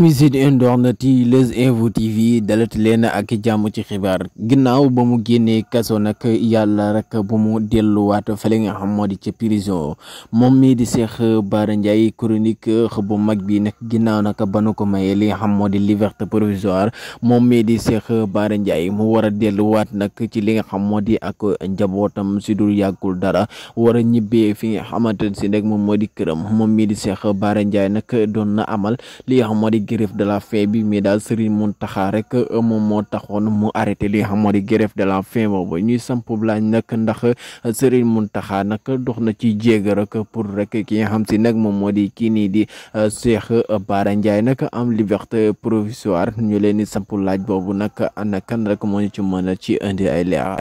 Muside indornati Les Infos TV dalati leen ak jàmm ci xibaar ginnaaw ba mu génnee kaso nag yàlla rek bu mu delluwaat fële nga xam moo di ca prison moom mii di Cheikh Bara Ndiaye chronique bu mag bi nag ginnaaw nag ba nu ko maye li nga xam moo di liberté provisoire moom mii di Cheikh Bara Ndiaye mu war a delluwaat nag ci li nga xam moo di ak njabootam si dul yàggul dara war a ñibbee fi nga xamante si nag moom moo di këram moom mii di Cheikh Bara Ndiaye nag doon na amal li nga xam moo di grève de la faim bi mais daal Serigne Mountakha rek moom moo taxoon mu arrêté li nga xam moo di grève de la faim boobu ñuy samp laaj nag ndax Serigne Mountakha nag dox na ci jéeg rek pour rek ki nga xam si nag moom moo di kii nii di Cheikh Bara Ndiaye nag am liberté provisoire ñu leen di samp laaj boobu nag ana kan rek moo ñu ci mën a ci indi ay leeral.